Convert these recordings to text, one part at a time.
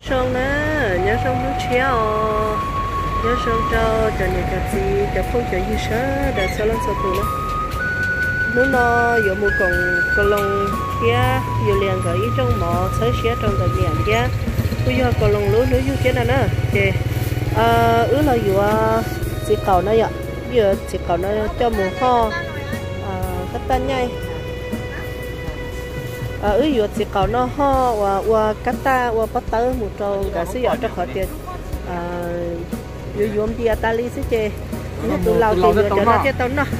Zoo na, nyob zoo hnub tshiab os. Nyob zoo rau cov niam cov txiv, cov phooj cov ywg sawv daws txhua leej txhua tus na. Hnub no yuav mus koom Koos Loos thiab Yus Lias nkawd ib rooj mov txhawb siab rau nkawd niam thiab kuj yog Koos Loos lub hnub yug thiab no na. Ces wb los yuav txiv qaum no yom, yuav txiv qaum no coj mus hoj kab taj nyaij. Wb yuav txiv qaum no hoj uas ua kab taj ua pob tawb mus rau nkawd xwb yom, rau qhov tias yuav yuav npias tas li xwb ces yog tus laus ces yuav cov no thiaj tau noj.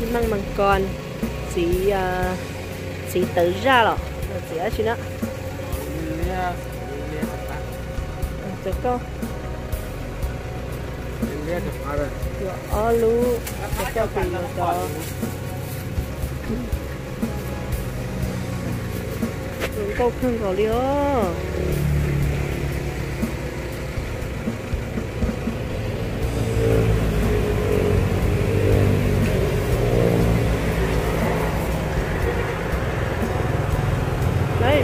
Ib meej mees kos txiv, txiv tawv zaj los txiv dab tsi na. Cov koj, yuav ob lub, cov koj tus yuav cov zoo nkauj kawg nkaus li os.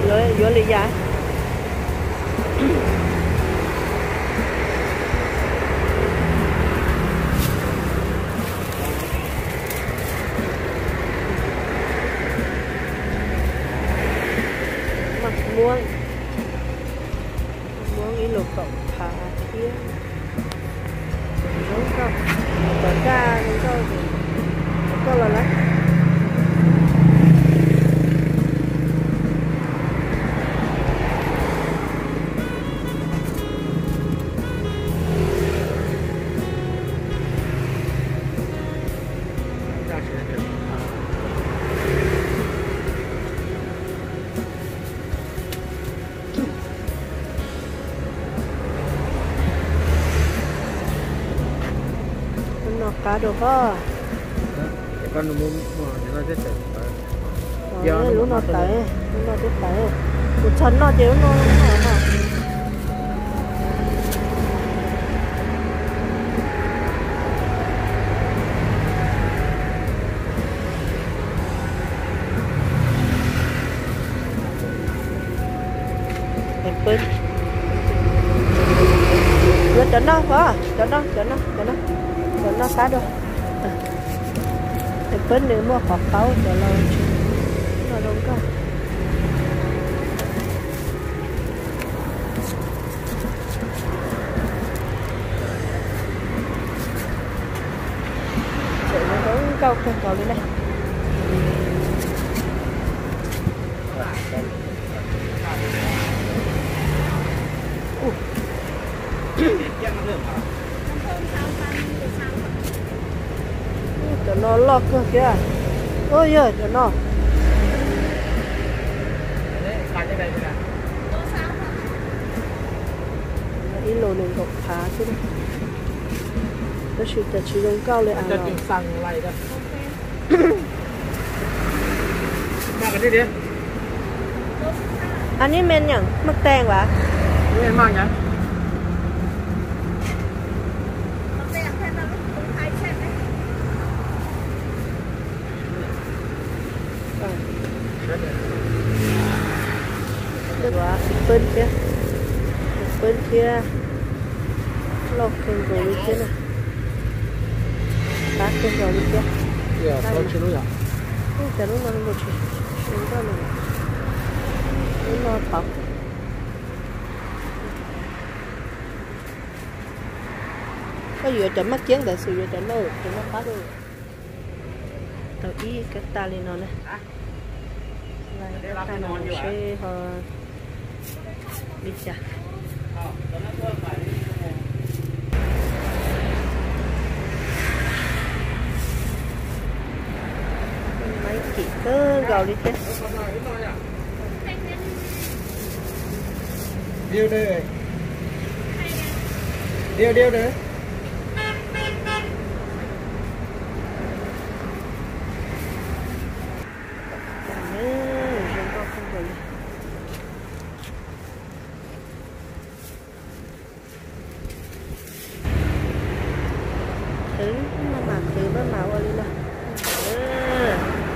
Lawv yuav li yam muab, muab ib lus kaum phav thiab. Zoo nkauj, cov zaj zoo nkauj, cov koj los lawm. Lub no qab dua pob. Lub no tawv, lub no twb tawv. Kuv txog noj ces lub no no. Yuav cov no, cov no, cov no, cov no qab dua. Es peb nws muaj qhov qaub cov los no zoo nkauj. Zoo nkauj kawg nkaus li na. Cov no loj kawg thiab. Ua yog cov no ib lus nees nkaum phav xwb, tab sis cas tsis zoo nkauj li as los. Anib me nyuam maj tees vas. Peb thiab, peb thiab, loj kawg nkaus li thiab na. Qab kawg nkaus li thiab. Cas lub no nkaus tsis, lub no tod. Koj yuav cov maj kiab ntawd xwb, yuav cov no, cov no qab dua. Tau ib kab tas li no na. Kab tas no seb ho li cas. Maiv kim kawg nkaus li thiab. Khwv maj mam, khwv maj mam ua li no.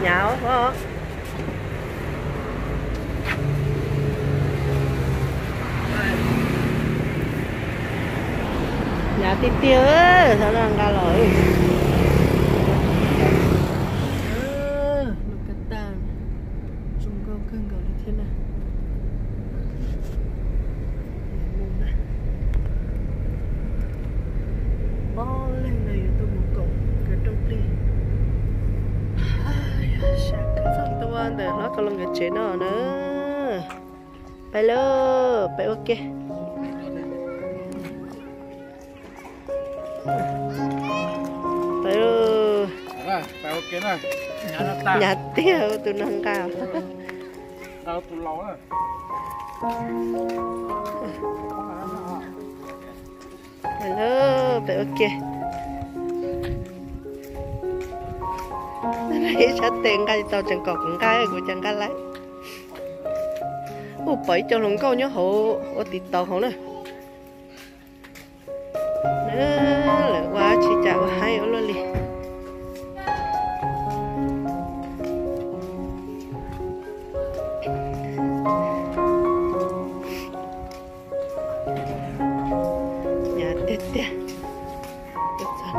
Nyav os. Tiag tiag, thaum no nqa los. Zoo nkauj kawg nkaus li thiab na. Ob leeg no yuav tuaj mus koom nkawd rooj plig. Sab kawg txog ntua ntawm hlob Kau Loos nkawd tsev no na. Pais lauj, pais ua ke. Pais lauj. Hnyav tiag tus no nqa. Pais lauj, pais ua ke. Ib sab tes nqa tsis tau, tseem kom kuv nqa, kuv cas nqa lawm. Ua pom ib co hluas nkauj nyob hauv ua TikTok hauv na. Lawv ua tsis cas ua haib ua luaj li. Tiag tiag,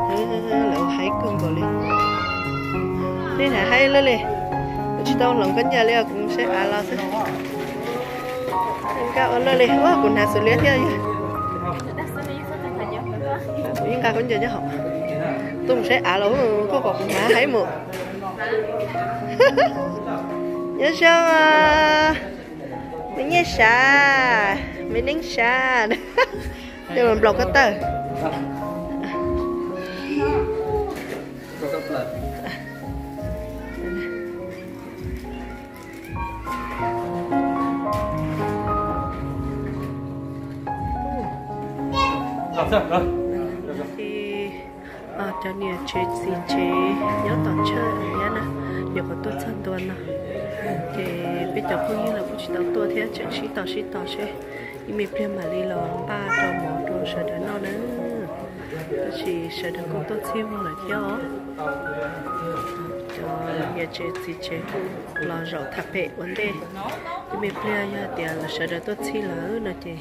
lawv ua haib kawg nkaus li. Nej hnav haib luaj li. Kuv tsis tau hloov khaub ncaws li os, kuv saib av los xwb. Nkauj ua luaj li, ua kuv hnav xws li thiab yog. Kuv yeej nqa khaub ncaws nyob hauv. Tuaj mus saib av los koj kom kuv hnav haib mus. Nyob zoo, me nyiaj sav, me neeb sav. Nplaum koj tawj. Cov niam tsev txiv tsev nyob tom chaw thiab na, nyuam qhuav tuaj txog ntua no, ces peb cov phooj ywg los kuj tsis tau tuaj thiab, tseem sib tos sib tos seb ib me pliag mam li los npaj rau mov rau sawv daws noj na. Tab sis sawv daws kuj tuaj txhij vog lawm thiab os. Cov niam tsev txiv tsev kuj los zaum tham pem ua ntej. Ib me pliag yog tias sawv daws tuaj txhij lawm no ces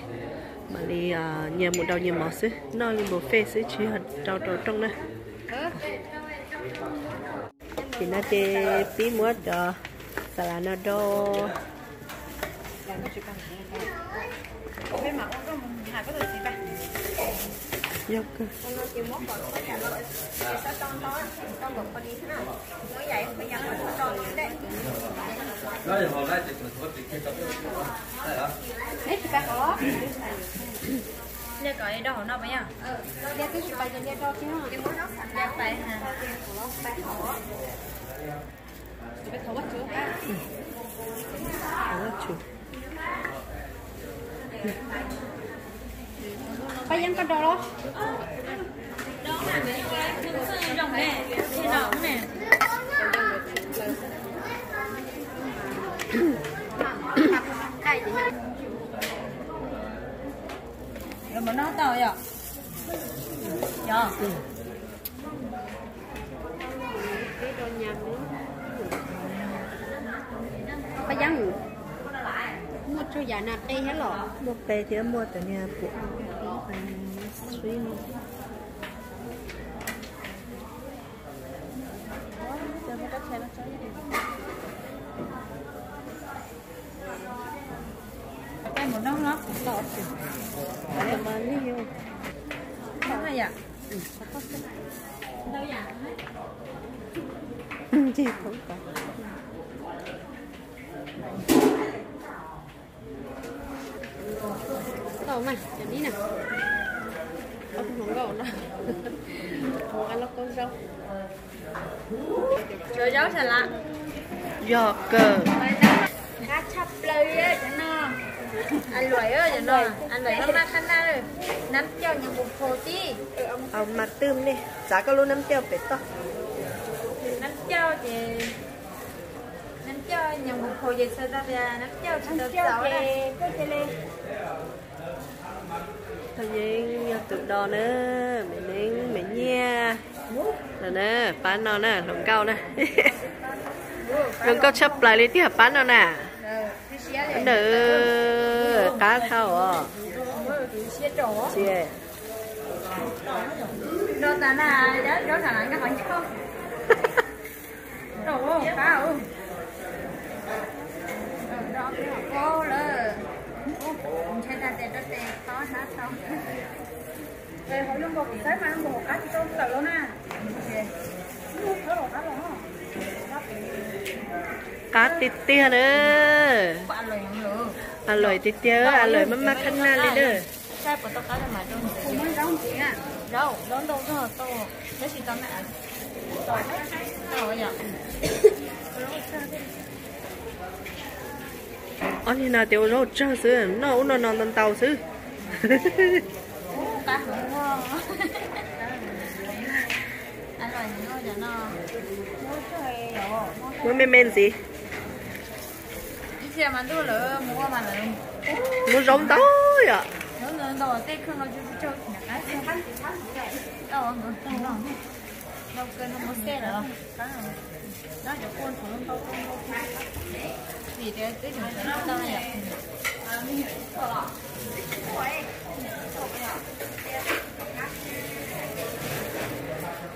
mam li nyias mus daus nyias mov xwb, noj li buffet xwb tsis yog rau rau rooj na. Tam sim no ces pib muab cov xas las no do. Yog kawg. Pab Yeeb koj do los? Los mas noj tau yom? Yog. Pab Yeeb, muaj tsawg yam na, qe thiab los? Muaj qe thiab muaj cov niag puam. Tau mas, cov dib na. Ob tug hluas nkauj no. Hluas nkauj los kau zaub. Cov zaub sas las. Yog kawg. Qab tshaj plaws li cov no. A luam, cov no a luam maj maj qab naj. Nab cauj nyeem npus phos tib. Au mas twj nej txav koj lub nab cauj pem toj. Nab cauj ces, nab cauj nyeem npus phos ces txhais tau tias nab cauj tsis tau txaus na. Thaum yeej yog tus do na, me neeb me nyiaj no na, pab no na, hluas nkauj na. Hluas nkauj tshaj plaws li tiag pab no na. Ntawm qab dhau os. Tsis Rau tas na, rau tas na, nkag qhov ncauj. Rau qab, rau qab lawm. Ntshai tag tias rau tes qhov hnab tau. Hauv zoo nkaus kuv saib mas zoo nkaus hauv qab tsis tau tawm los na. Qab tiag tiag na. A lawm tiag tiag, a lawm maj maj khab naj li na. Ob niag no tias ua zaub tsawg xwb, noj ub noj no ntau ntau xwb. Muab me me ntxiv. Muab zaub ntau yom.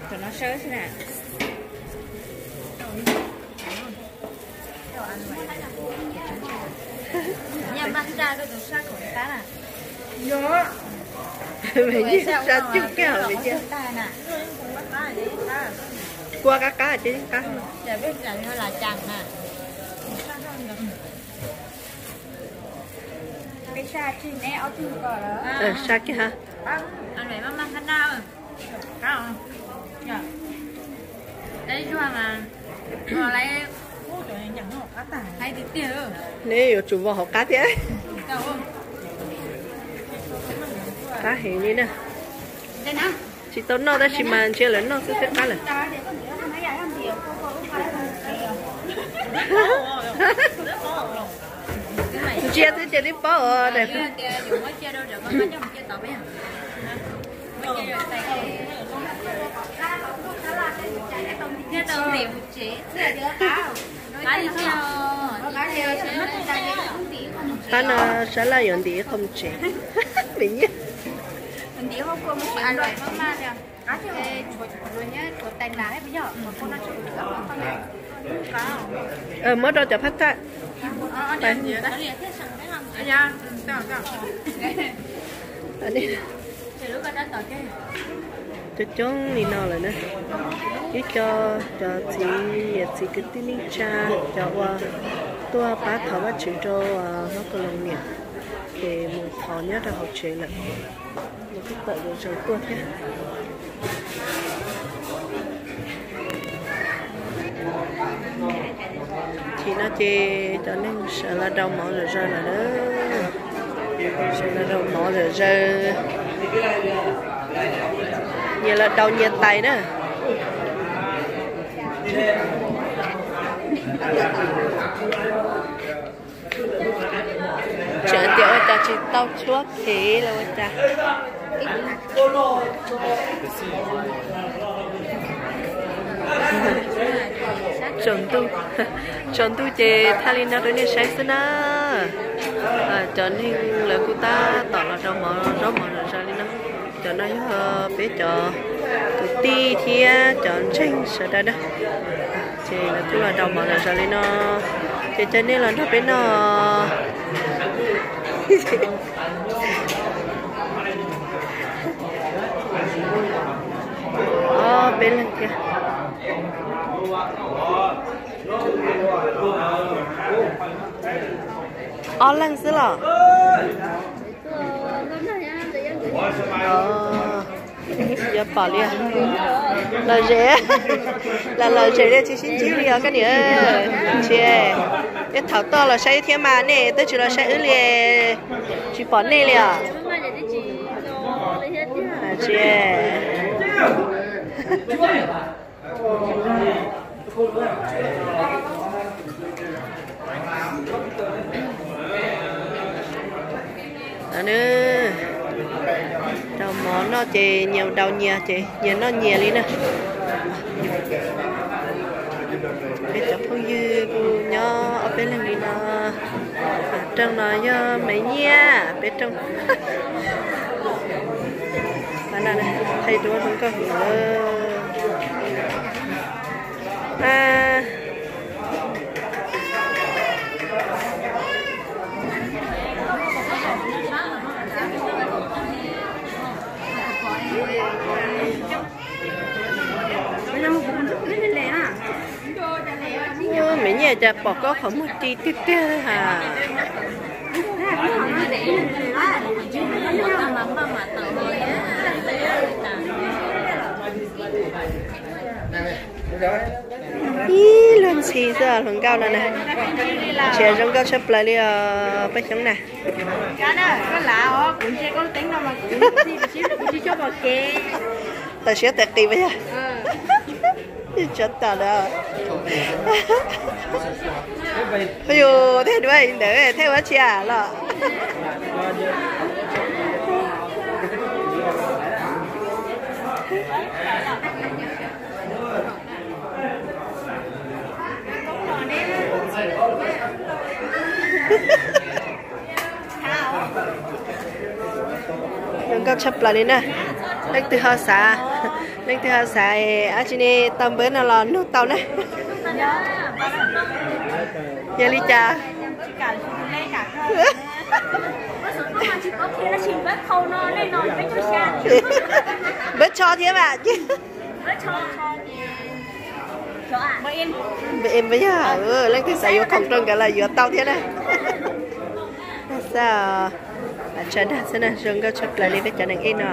Cov no sawb xwb na. Nyaj maj nraj rau tus sab khoom tab na. Sab cug kiag me nyuam. Kua qab qab ces yeej qab. Sab kiag ha. Neb yuav tsum vau hauv qab thiab. Qab heev li na. Tsis tau noj tab sis mas ntsia lawv noj xwb twb qab lawm. Ntsia xwb ces twb paub os. Qab no sab laj yuav ntim qhov mus tsev. Me nyiaj. Muab rau cov phab taj. Coob coob li no lawm na. Ib co cov txiv yawm txiv kwv tij neej tsa, cov uas tuaj pab thov Vajtswv rau hmoob Colombia ces mus thov nyob rau hauv tsev lawm. Lawv kuj tawm zaws tuaj thiab. Chim no ces cov neeg sawv los rau mov zom zaws lawm na. Sawv los rau mov zom zaws. Nyias los rau nyias tais na. Tseem tias ua cas tsis tau tshuab phem los ua cas. Tsaus ntuj, tsaus ntuj ces thaij li no rau nej saib xwb na. Cov neeg lawv kuj tab tom los rau mov zaub mov zom zaws li no. Cov no yog peb cov kwv tij thiab cov ntseeg sawv daws na. Ces lawv kuj los rau mov zom zaws li no. Ces caw nej los nrog peb noj. Ob peb leeg thiab. Ob leeg xwb los? Yuav pom li. Lom zem, los lom zem li tsis sib ntsib li os koj niam. Tsis, nej thaum tuaj los saib thiab mas nej twb tsis los saib wb li, tsis pom nej li os. Tsis. Rau mov noj ces nyias daus nyias ces nyias noj nyias li na. Peb cov phooj ywg kuj nyob ob peb leeg li no. Rooj no yog me nyiaj peb rooj. Thaij duab zoo nkauj heev. Me nyiaj cas pom koj qhov muag ri tiag tiag ha. Ib luag ntxhi xwb hluas nkauj no na. Tseem zoo nkauj tshaj plaws li os peb xyoob na. Tam siab tais qis pas yog. Tsov tam lawm. Yus thaij duab ntawd thaij ua tsi los. Zoo nkauj tshaj plaws li na. Leej twg ho xav, leej twg ho xav dab tsi ne tau npawb no los nug tau na. Yog li cas? Npawb tsho thiab mas. Npawb yog leej twg xav yuav khoom rau nkawd los yuav tau thiab na. Xav, tsa dag xwb na, zoo nkauj tshaj plaws li peb cov neeg ej no.